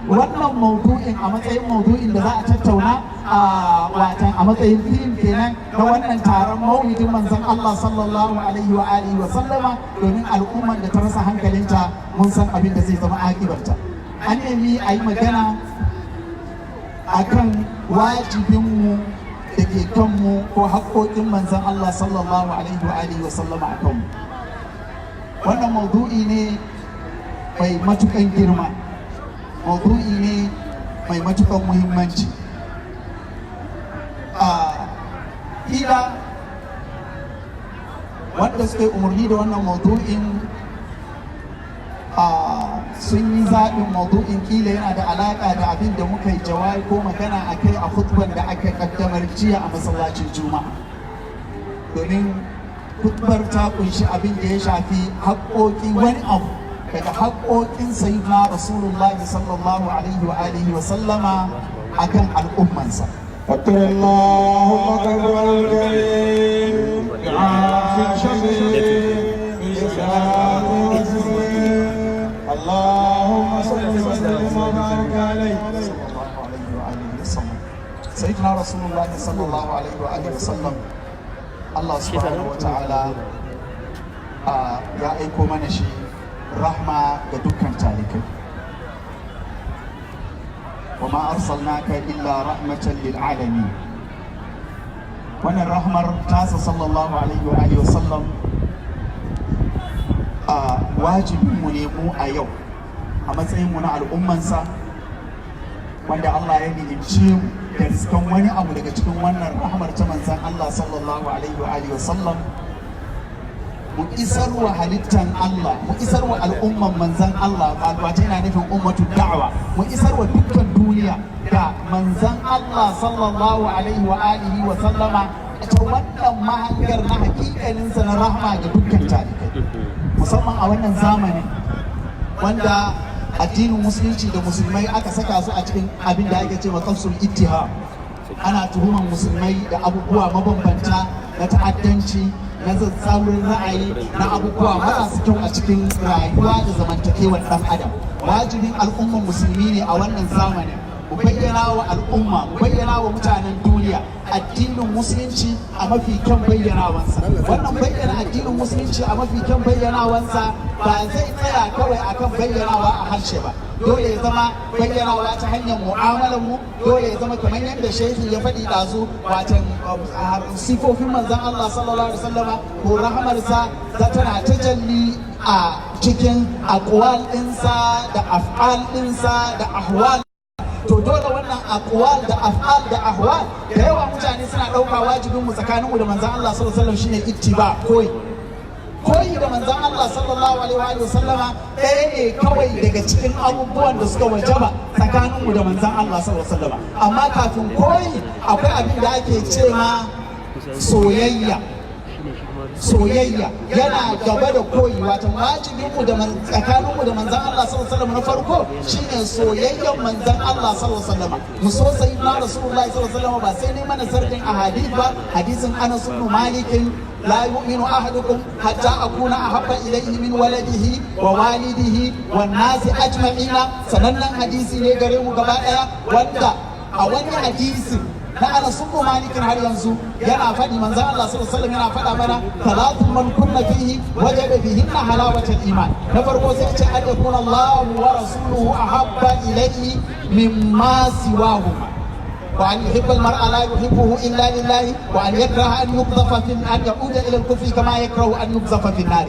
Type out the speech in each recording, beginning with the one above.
wannan maudu'in a matsayin maudu'in da za a tattauna, a watan a matsayin theme kenan na wannan taron maulidin manzon Allah sallallahu alaihi wa alihi wa sallama, domin al'umman da ta rasa hankalinta, mun san abin da zai zama akibarta. An nemi a yi magana akan wajibinmu da ke kanmu ko haƙoƙin manzon Allah sallallahu alaihi wa alihi wa sallama a kanmu. Wannan maudu'i ne mai matukan girma, maudu'i ne mai matukan muhimmanci. A kila wanda suka yi umarni da wannan maudu'in sun yi zaɓin maudu'in, kila yana da alaƙa da abin da muka yi jawabi ko magana a kai a khutban da aka ƙaddamar jiya a masallacin Juma'a, domin khutbar ta kunshi abin da ya shafi haƙoƙi, wani abu daga haƙoƙin Sayyidina Rasulullahi sallallahu alaihi wa alihi wa sallama akan al'ummansa. عطر اللهم قبره الكريم بعافٍ شفيع بسلام وسلم. اللهم صل وسلم وبارك عليه. Sallallahu alaihi wa alihi wa sallam. Sayyidina Rasulullahi sallallahu alaihi wa alihi wa sallam, Allah subhanahu wa ta'ala ya aiko mana shi rahma ga dukkan talikai. Wa ma arsalnaka illa rahmatan lil alamin. Wannan rahmar tasa sallallahu alaihi wa alihi wa sallam, wajibinmu ne mu a yau a matsayinmu na al'ummansa, wanda Allah ya ni'imce mu da riskan wani abu daga cikin wannan rahmar ta manzan Allah sallallahu alaihi wa alihi wa sallam, mu isar wa halittan Allah, mu isar wa al'umman manzan Allah, wato yana nufin ummatu da'wa, mu isar wa dukkan duniya da manzan Allah sallallahu alaihi wa alihi wa sallama ta wannan mahangar na hakikaninsa na rahma ga dukkan talikai, musamman a wannan zamanin wanda addinin Musulunci da Musulmai aka saka su a cikin abin da ake ce ma qafsul ittiham. Ana tuhuman Musulmai da abubuwa mabambanta na ta'addanci, na tsatsauran ra'ayi, na abubuwa marasa kyau a cikin rayuwa da zamantakewar dan adam. Wajibin al'umman Musulmi ne a wannan zamanin mu bayyana wa al'umma, mu bayyana wa mutanen duniya addinin Musulunci a mafi kyan bayyanawansa. Wannan bayyana addinin Musulunci a mafi kyan bayyanawansa ba zai tsaya kawai akan bayyanawa a harshe ba. Dole ya zama bayyanawa ta hanyar mu'amalar mu. Dole ya zama kamar yadda shehi ya faɗi ɗazu, watan sifofin manzon Allah sallallahu alaihi wasallama ko rahamarsa za tana tajalli a cikin aqwal ɗinsa da af'al ɗinsa da ahwal. To dole wannan aqwal da af'al da ahwal, da yawa mutane suna ɗauka wajibin mu tsakanin mu da manzon Allah sallallahu alaihi wasallam shine ittiba, koyi. Koyi da manzon Allah sallallahu alaihi wa sallama ɗaya ne kawai daga cikin abubuwan da suka wajaba tsakanin mu da manzon Allah sallallahu alaihi wa sallama. Amma kafin koyi akwai abin da ake ce ma soyayya. Soyayya yana gaba da koyi. Wato wajibin mu da tsakanin mu da manzon Allah sallallahu alaihi wasallam na farko shine soyayyan manzon Allah sallallahu alaihi wasallam. Mu so Sayyidina Rasulullahi sallallahu alaihi wasallam, ba sai ne mana sardin ahadith ba. Hadisin Anas ibn Malik: "لا يؤمن أحدكم حتى أكون أحب إليه من ولده ووالده والناس أجمعين." Sanannen hadisi ne gare mu gaba daya, wanda a wani hadisi na Anas ibn Malik har yanzu yana faɗi, manzon Allah sallallahu alaihi wasallam yana faɗa mana: "ثلاث من كن فيه وجد بهن حلاوة الإيمان." Na farko sai ce: "أن يكون الله ورسوله أحب إليه مما سواهما، وأن يحب المرء لا يحبه إلا لله، وأن يكره أن يقذف في أن يعود إلى الكفر كما يكره أن يقذف في النار."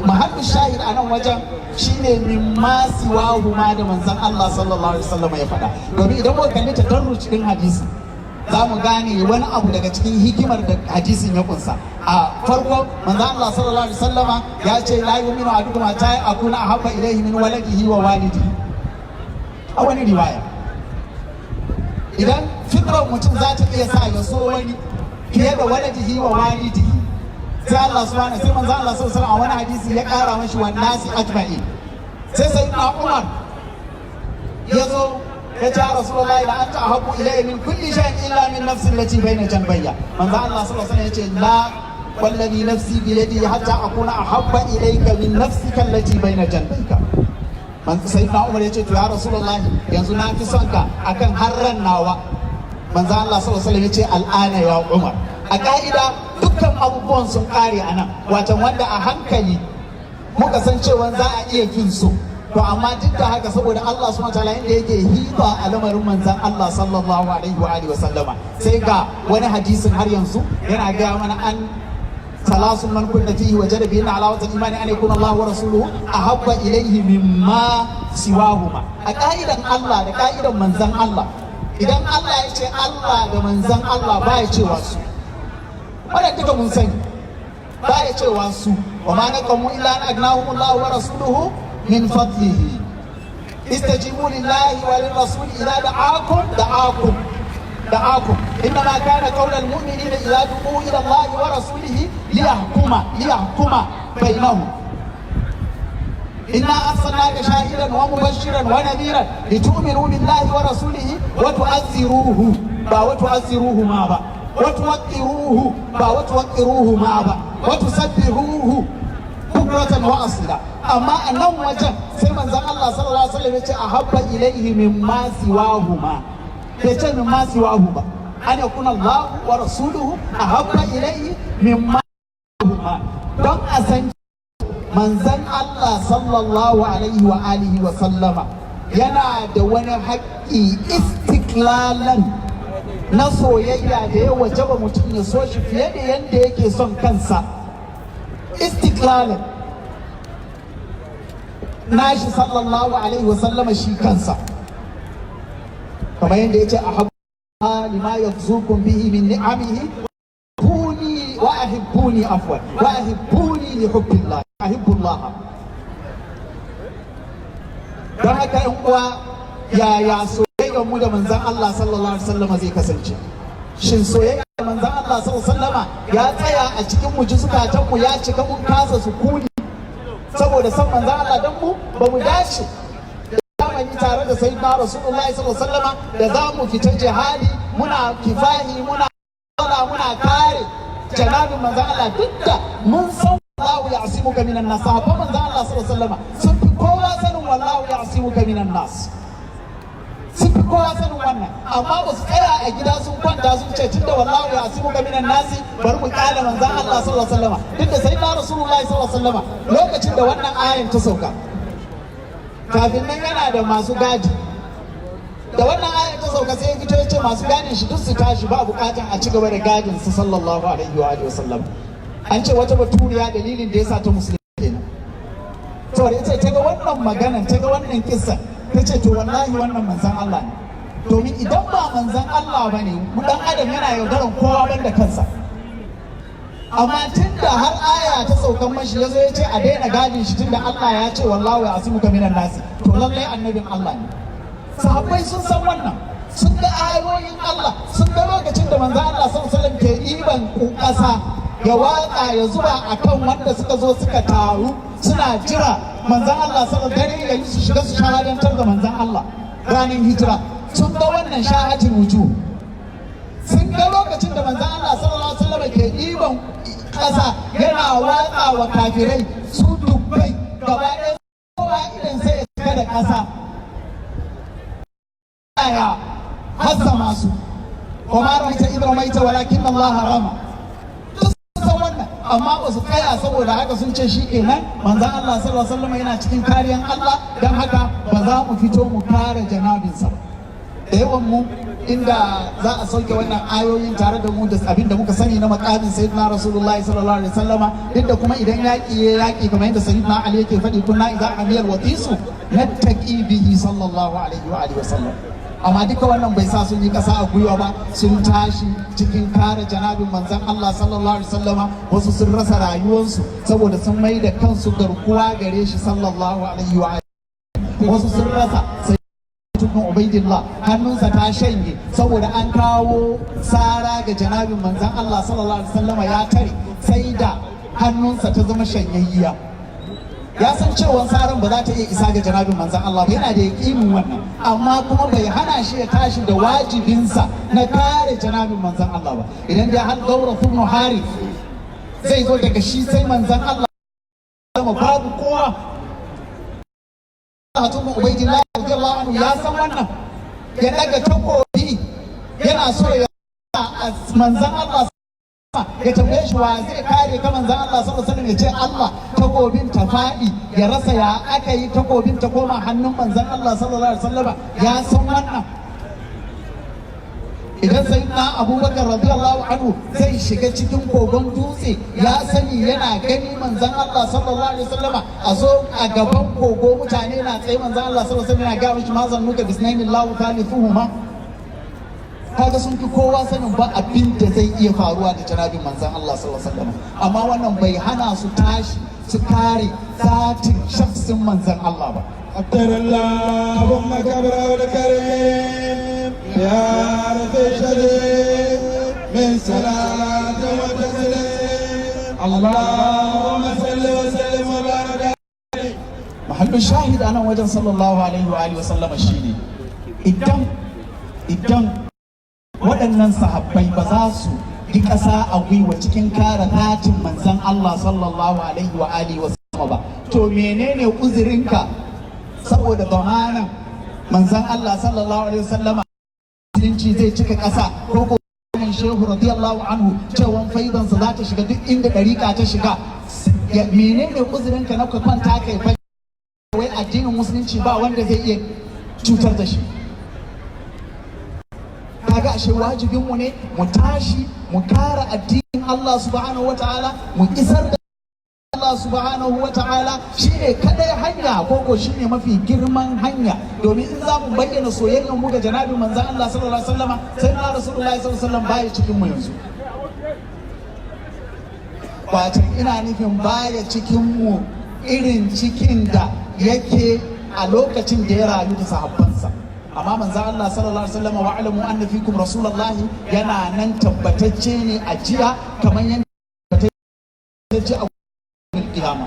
Mahallu shahid a nan wajen shine "مما سواهما" da manzon Allah sallallahu alaihi wasallam ya faɗa, domin idan muka kalli tadarruj din hadisi za mu gane wani abu daga cikin hikimar da hadisin ya kunsa. A farko manzon Allah sallallahu alaihi wasallama ya ce: "لا يؤمن أحدكم حتى أكون أحب إليه من ولده ووالده." A wani riwaya, idan fitrar mutum za ta iya sa ya so wani fiye da ولده ووالده, sai Allah subhanahu, sai manzo Allah sallallahu alaihi wasallam a wani hadisi ya kara mashi "والناس أجمعين". Sai Sayyidina Umar ya zo ya ce: "Rasulullahi، لأنت أحب إلي من كل شيء إلا من نفسي التي بين جنبي." Manzo Allah sallallahu alaihi wasallam ya ce: "لا، والذي نفسي بيده حتى أكون أحب إليك من نفسك التي بين جنبيك." Sai na Umar ya ce, "To ya Rasulullahi, yanzu na fi son ka akan har ran nawa." Manzo Allah sallallahu alaihi wasallam ya ce, "Al'ana ya Umar." A ka'ida dukkan abubuwan sun kare a nan, watan wanda a hankali muka san cewa za a iya fin so. To amma duk da haka, saboda Allah subhanahu wataala inda yake hiba a lamarin manzon Allah sallallahu alaihi wa alihi wa sallama, sai ga wani hadisin har yanzu yana gaya mana an ثلاث من كن فيه وجد بهن حلاوة الإيمان أن يكون الله ورسوله أحب إليه مما سواهما. A ka'idan Allah da ka'idan manzon Allah, idan Allah ya ce Allah da manzon Allah, ba ya cewa su. Wannan duka mun sani, ba ya cewa su. وما نقموا إلا أن أغناهم الله ورسوله من فضله. استجيبوا لله وللرسول إذا دعاكم دعاكم دعاكم. إنما كان قول المؤمنين إذا دعوا إلى الله ورسوله ليحكم بينهم. إنا أرسلناك شاهدا ومبشرا ونذيرا لتؤمنوا بالله ورسوله وتعزروه، با وتعزروهما با، وتوقروه، با وتوقروهما با، وتسبحوه بكرة وأصيلا. Amma a nan wajen sai manzon Allah sallallahu alaihi wasallam ya ce أحب إليه مما سواهما, bai ce مما سواه ba. أن يكون الله ورسوله أحب إليه مما سواهما, don a san manzon Allah sallallahu alaihi wa alihi wa sallama yana da wani haƙƙi istiklalan na soyayya da ya wajaba mutum ya so shi fiye da yadda yake son kansa, istiklalan nashi sallallahu alaihi wa sallama shi kansa, kamar yadda ya ce a لما يرزقكم به من نعمه كوني وأحبوني, عفوا, وأحبوني لحب الله أحب الله. Don haka yan uwa, yaya soyayyar mu da manzon Allah sallallahu alaihi wasallam zai kasance? Shin soyayya da manzon Allah sallallahu alaihi wasallama ya tsaya a cikin mu, ji zukatan mu ya cika, mun kasa sukuni saboda san manzon Allah? Dan mu ba mu dace da zamani tare da sayyidina Rasulullahi sallallahu alaihi wasallama da za mu fita jihadi, muna kifahi, muna muna kare janabin manzon Allah, duk da mun san والله يعصمك من الناس. Sahabban manzon Allah sallallahu alaihi wasallama sun fi kowa sanin والله يعصمك من الناس, sun fi kowa sanin wannan, amma ba su tsaya a gida sun kwanta sun ce tunda والله يعصمك من الناس bari mu kyale manzon Allah sallallahu alaihi wasallama. Duk da sayyidina Rasulullahi sallallahu alaihi wasallama, lokacin da wannan ayan ta sauka, kafin nan yana da masu gadi. Da wannan ayan ta sauka, sai ya fito ya ce masu gadin shi duk su tashi, ba bukatan a ci gaba da gadin su sallallahu alaihi wa alihi wasallam. An ce wata baturiya, dalilin da yasa ta musulmi kenan, saboda ita ta ga wannan maganan, ta ga wannan kissa, ta ce, "To wallahi wannan manzan Allah ne, domin idan ba manzan Allah ba ne, dan adam yana yaudaran kowa banda kansa. Amma tun da har aya ta saukan mashi, ya zo ya ce a daina gadin shi, tunda Allah ya ce والله يعصمك من الناس, to lallai annabin Allah ne." Sahabbai sun san wannan, sun ga ayoyin Allah, sun ga lokacin da manzan Allah sallallahu alaihi wasallam ke ɗiban ƙasa ya watsa ya zuba akan wanda suka zo suka taru suna jira manzan Allah sallallahu dare ya yi su shiga su shahadantar da manzan Allah ranar hijira. Sun ga wannan شاهت الوجوه. Sun ga lokacin da manzan Allah sallallahu alaihi wasallam ke ɗiban ƙasa yana watsa wa kafirai su dubbai gaba ɗaya, kowa idan sai ya cika da ƙasa ya hazzama su. وما رميت إذ رميت ولكن الله رمى. Duk sun san wannan, amma ba su tsaya saboda haka sun ce shi kenan, manzon Allah sallallahu alaihi wasallam yana cikin kariyan Allah, don haka ba za mu fito mu kare janabinsa ba. Da yawan mu, inda za a sauke wannan ayoyin tare da mu da abin da muka sani na makamin sayyidina Rasulullahi sallallahu alaihi wasallama, duk da kuma idan yaƙi ya yaƙi, kamar yadda sayyidina Ali yake faɗi, كنا إذا حمي الوطيس نتقي به صلى الله عليه وآله وسلم. Amma duka wannan bai sa sun yi kasa a gwiwa ba, sun tashi cikin kare janabin manzon Allah sallallahu alaihi wasallama. Wasu sun rasa rayuwarsu saboda sun mai da kansu garkuwa gare shi sallallahu alaihi wa. Wasu sun rasa sai ibn Ubaidillah, hannunsa ta shanye saboda an kawo sara ga janabin manzon Allah sallallahu alaihi wasallama, ya tare sai da hannunsa ta zama shanyayyiya. Ya san cewa saran ba za ta iya isa ga janabin manzon Allah ba, yana da yaƙinin wannan, amma kuma bai hana shi ya tashi da wajibinsa na kare janabin manzon Allah ba. Idan dai har Gaura ibn Harith zai zo daga shi sai manzon Allah, babu kowa, Talha ibn Ubaidillah radiyallahu anhu ya san wannan. Ya daga takobi yana so ya manzan Allah, ya tambaye shi, "Wa zai kare ka, manzan Allah sallallahu alaihi wasallam?" Ya ce, "Allah." Takobin ta faɗi, ya rasa ya aka yi takobin ta koma hannun manzan Allah sallallahu alaihi wasallam. Ya san wannan. Idan Sayyidina Abubakar radiyallahu anhu zai shiga cikin kogon dutse, ya sani, yana gani manzan Allah sallallahu alaihi wasallama a zo a gaban kogo, mutane na tsaye, manzan Allah sallallahu alaihi wasallam yana gaya mishi, "Ma zannuka bisnaini Allahu thalithuhuma." Kaga sun fi kowa sanin ba abin da zai iya faruwa da janabin manzan Allah sallallahu alaihi wasallam, amma wannan bai hana su tashi su kare zatin shafsin manzan Allah ba. عطر اللهم قبره الكريم بعرف شديد من صلاة وتسليم، اللهم صل وسلم وبارك. Mahallin shahid anan wajen sallallahu alaihi wa alihi wa sallama shine idan waɗannan sahabbai ba za su yi ƙasa a gwiwa cikin kare zatin manzan Allah sallallahu alaihi wa alihi wa sallama ba, to menene uzurinka? Saboda zamanin manzan Allah sallallahu alaihi wa sallama musulunci zai cika ƙasa, ko Shehu radiyallahu anhu cewan faidansa za ta shiga duk inda ɗariƙa ta shiga, menene uzurinka na ka kwanta kai fa wai addinin musulunci ba wanda zai iya cutar da shi? Kaga ashe wajibin mu ne mu tashi mu kare addinin Allah subhanahu wataala, mu isar da Allah subhanahu wataala. Shine kadai hanya, koko shine mafi girman hanya, domin in za mu bayyana soyayyar mu ga janabin manzon Allah sallallahu alaihi wasallama, sai na Rasulullahi sallallahu alaihi wasallam baya cikin mu yanzu. Watan ina nufin baya cikin mu irin cikin da yake a lokacin da ya rayu da sahabbansa, amma manzo Allah sallallahu alaihi wasallam, "Wa'lamu anna fikum rasulullahi," yana nan tabbatacce ne a jiya kamar yadda tabbatacce a kiyama.